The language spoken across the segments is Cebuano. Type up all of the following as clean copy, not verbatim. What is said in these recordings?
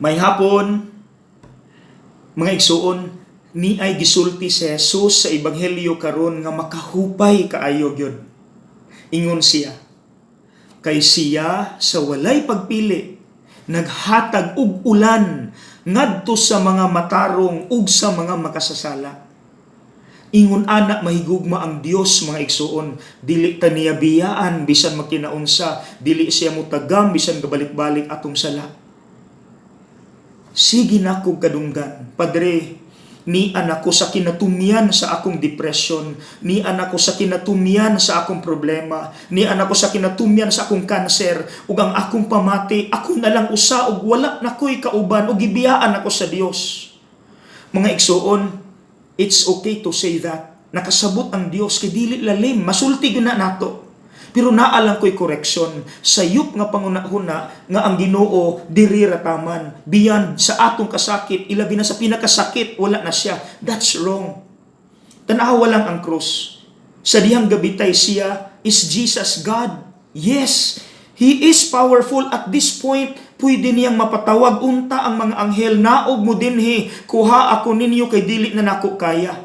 Maayong hapon, mga igsuon, ni ay gisulti si Jesus sa Ebanghelyo karon nga makahupay kaayo gyud. Ingon siya, kay siya sa walay pagpili naghatag og ulan ngadto sa mga matarong ug sa mga makasasala. Ingon ana mahigugma ang Dios, mga igsuon, dili ta niya biyaan bisan magkinaunsa, dili siya mutagam bisan gabalik-balik atong sala. Sige na kog kadunggan, "Padre, nian ako sa kinatumyan sa akong depression, nian ako sa kinatumyan sa akong problema, nian ako sa kinatumyan sa akong kanser, ug ang akong pamati, ako na lang usa ug wala na ko'y kauban ug gibiyaan ako sa Dios." Mga igsuon, it's okay to say that. Nakasabot ang Dios kay dili lalim, masulti gyud na nato. Pero naa lang ko'y correction. Sayop nga panghuna-huna nga ang Ginoo diri ra taman. Beyond sa atong kasakit, ilabi na sa pinakasakit, wala na siya. That's wrong. Tanawa lang ang krus. Sa dihang gabitay siya, is Jesus God? Yes, He is powerful at this point. Pwede niyang mapatawag unta ang mga anghel, "Naog mo dinhi, kuha ako ninyo kay dili na nako kaya."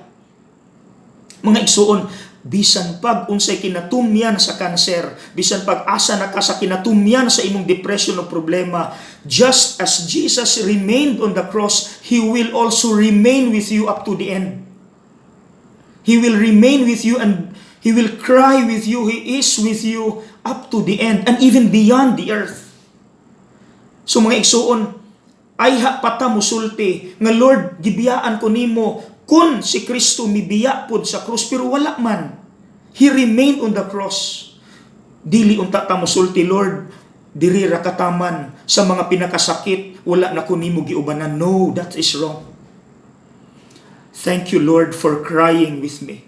Mga igsuon, bisan pag unsay kinatumyan sa kanser, bisan pag asa na ka sa kinatumyan sa imong depression o problema, just as Jesus remained on the cross, He will also remain with you up to the end. He will remain with you and He will cry with you. He is with you up to the end and even beyond the earth. So mga igsuon, ayha pa ta musulti nga, "Lord, gibiyaan ko nimo," kun si Kristo mibiya pod sa krus, pero wala man. He remained on the cross. Dili unta ta musulti, "Lord, diri ra ka taman sa mga pinakasakit, wala na ko nimo giubanan." No, that is wrong. Thank you, Lord, for crying with me.